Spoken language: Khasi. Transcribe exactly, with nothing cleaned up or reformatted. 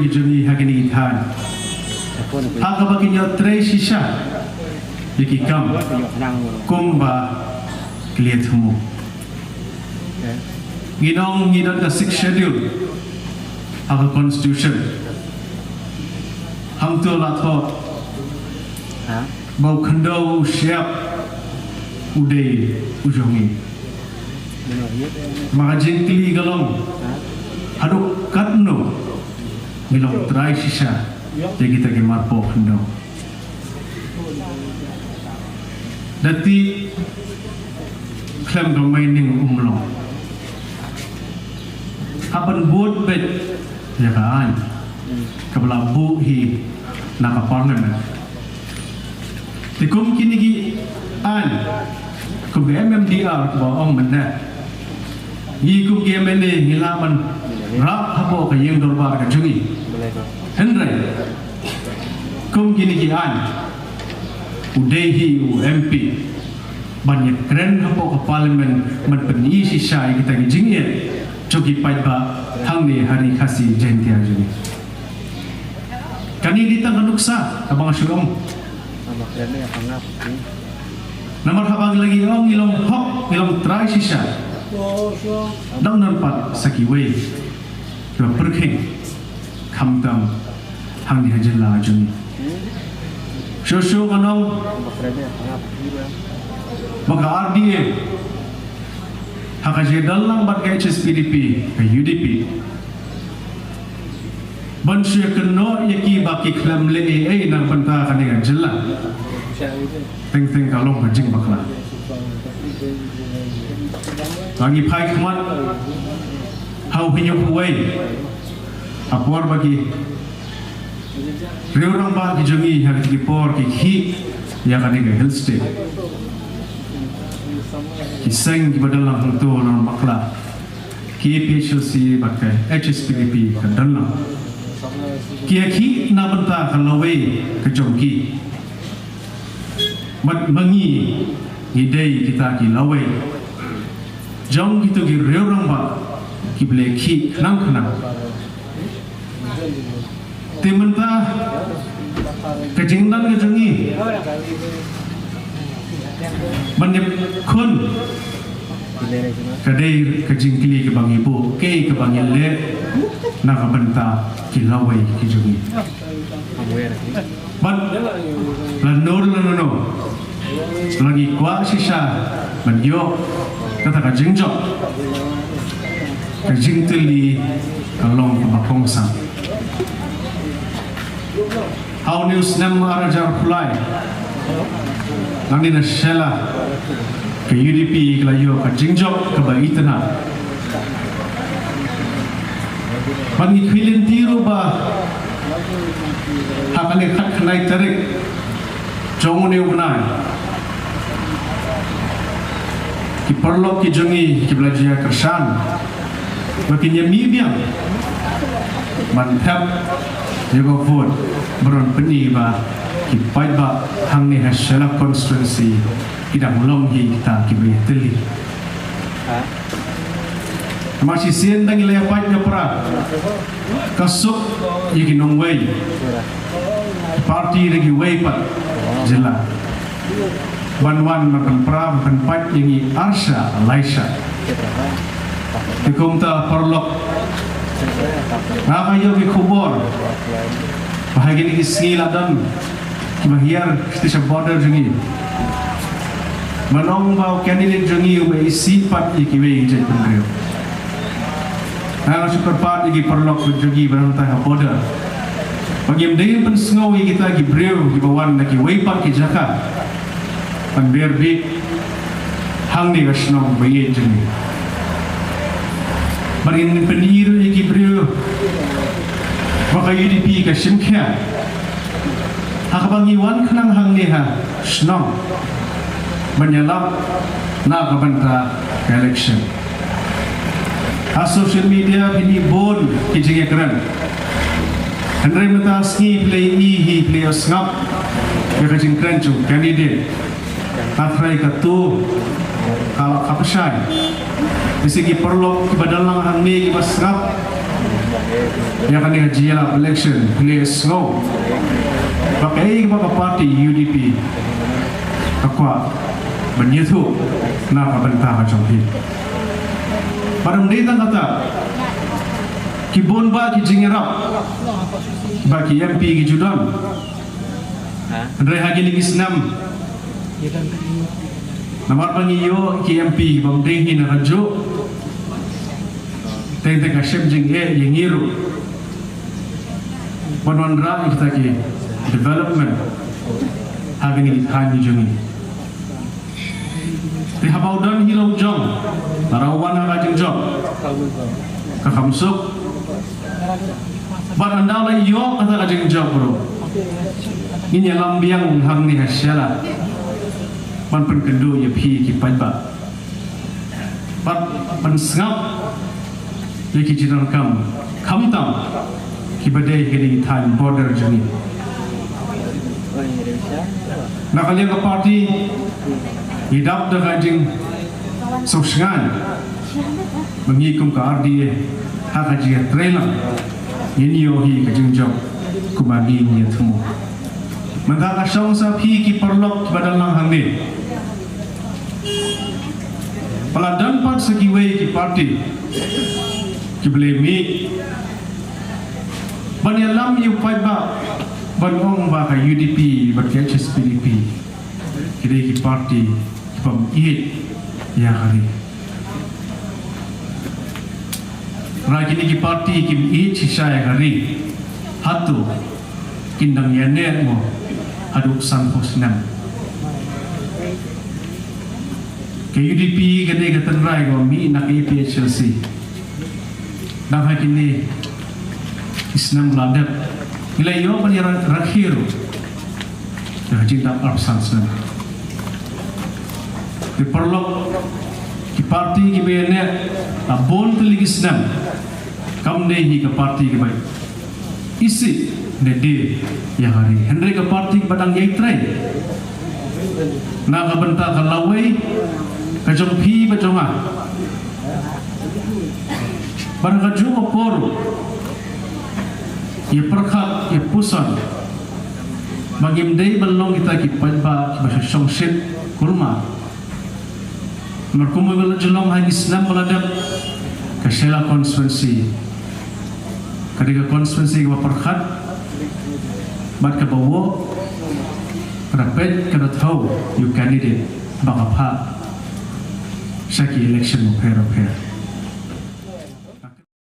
ki jong ngi ha kine ki thaiñ, ha kaba kin ïoh trei shisha ïa ki kam kumba ki la thmu. Ngi ong ngi don ka Sixth Schedule ha ka Constitution. Hangto la thoh ba u khyndew u shyiap u dei u jong ngi. Ma ka jingkylli ka long, haduh katno ngi long trai shisha ïa kita ki marpoh khyndew? Da tip khlem ka meining um long. Hap ban bud beit ïa ka aiñ kaba la buh hi na ka Parliament. Te kum kine ki aiñ, kum ka M M D R kaba ong mynne, ngi kum ki M L A ngi lah ban rah hapoh ka ïing dorbar ka jong ngi. Hynrei kum kine ki aiñ, u dei hi u M P ban ïakren hapoh ka Parliament ban pyni shisha ïa kita ki jingeh jong ki paidbah hangne ha Ri Khasi Jaiñtia jong ngi. Kane dei tang ka nuksa kaba nga shu ong. Namar haba ngi la ong ngi long hok, ngi long trai shisha, dang don pat sa kiwei kiba pyrkhing khamtam hangne ha jylla jong ngi. Shuh shuh ngan ong ba ka R D A ha ka jingdon lang bad ka H S P D P, ka U D P, ban shu ïakynnoh ïa ki ba ki khlem leh ei ei na ka bynta kane ka jylla. Teng teng ka long ka jingbakla. Ba ngi phai khmat ha u hynñiew uwei ha por ba ki riew rangbah ki jong ngi ha ki por ki khih ïa kane ka Hill State. Ki seng kiba don lang hangto, la bakla. Ki A P H L C bad ka H S P D P ka don lang. Ki ïa khih na bynta ka lawei ka jong ki. Bad ma ngi, ngi dei kita ki lawei jong kito ki riew rangbah kiba la khih khnang khnang. Te mynta ka jingdon ka jong ngi ban ïakhun ka dei ka jingkylli kaba ngi buh, kaei kaba ngi leh na ka bynta ki lawei ki jong ngi. Bad lano lano la ngi kwah shisha ban ïoh kata ka jingjop, ka jingtylli ka long kaba kongsan. Ha une u snem ar hajar arphew lai, nangne na Shella, ka U D P ka la ïoh ka jingjop kaba itynnad. Bad ngi khmih lynti ruh ba ha kane ka khatkhyndai tarik jong une u bnai, ki paralok ki jong ngi kiba la jia kyrshan ba kin ïa mih biang ban thep ïa ka vote, ba ron pyni ba ki paidbah hangne ha Shella constituency ki dang long hi kita kiba ïatylli. Namar shisien dang ïa pait ïa pra ka suk ïa ki nongwei party da kiwei pat jylla ban wan ban pynpra ban pynpait ïa ngi arshah laishah. Te kumta paralok, nga ka ïoh ki khubor ba ha kine ki sngi la don kiba hiar sha border jong ngi. Ban ong ba u candidate jong ngi uba isih pat ïa kiwei ki jaitbynriew. Nga nga shu kyrpad ïa ki paralok jong ngi ba nangtai ha border ba ngim dei ban pynsngew ïa kita ki briew kiba wan na kiwei pat ki jaka ban ber bit hangne ka shnong ba ïeit jong ngi. Bad ngin pyni ruh ïa ki briew ba ka U D P ka shim khia ha kaba ngi wan khnang hangne ha shnong ban ïalap na ka bynta ka election. Ha social media phin i bun ki jingïakren. Hynrei mynta sngi phi la i hi, phi la ïohsngap ïa ka jingkren jong candidate. Ka trai ka tu ka la ka pashai. Bisi ki paralok kiba don lang hangne kiba sngap ïa kane ka jingïalap election, phi la sngew ba kaei kaba ka party U D P ka kwah ban ïathuh na ka bynta ka jong phi. Bad ym dei tang kata, ki bun bah ki jingïarap ba ki M P ki ju don. Hynrei ha kine ki snem, namar ba ngi ïoh ki M P bym dei hi na ka juh, teng teng ka shem jingeh ïa ngi ruh ban wanrah ïa kita ki development ha kine ki thaiñ jong ngi. Te haba u don hi la u jong, lada u wan ha ka jingjop, ka kham suk. Bad ynda u la ïoh kata ka jingjop ruh, ngin ïalam biang hangne ha Shella ban pynkynduh ïa phi ki paidbah bad ban sngap ïa ki jingdonkam, khamtam kiba dei ha kine ki thaiñ border jong ngi. Na ka liang ka party, ngi dap da ka jingsngewsynei ba ngi kum ka R D A, ha ka jingïatreilang, ngin ïoh hi ka jingjop kumba ngi ïathmu. Mynta ka shong sa phi ki paralok kiba don lang hangne, ba la don pat sa kiwei ki party kiba la mih ban ïalam ïa u paidbah, ban ong ba ka U D P bad ka H S P D P ki dei ki party kibym ïeit ïa ka ri. Hynrei kine ki party kim ïeit shisha ïa ka ri, hato kin dang ïaineh mo haduh sanphew snem? Ka U D P ka dei ka tynrai kaba mih na ka A P H L C. Dang ha kine ki snem ba la dep, ngi la ïoh ban ïa ra-, rakhe ruh ïa ka jingdap arphew san snem. Te paralok, ki party kiba ïaineh la bun tylli ki snem, kam dei hi ka party kaba isih ne die ïa ka ri. Hynrei ka party kaba dang ïai trei na ka bynta ka lawei ka jong phi bad jong nga. Bad ha kajuh ka por, ïa pyrkhat, ïa puson ba ngim dei ban long kita ki paidbah kiba shu shongshit kulmar. Namar kumba la ju long ha ki snem ba la dep, ka Shella constituency ka dei ka constituency kaba pyrkhat bad kaba ïoh, ka da peit, ka da thew ïa u candidate ba ka phah sha ki election bapher bapher.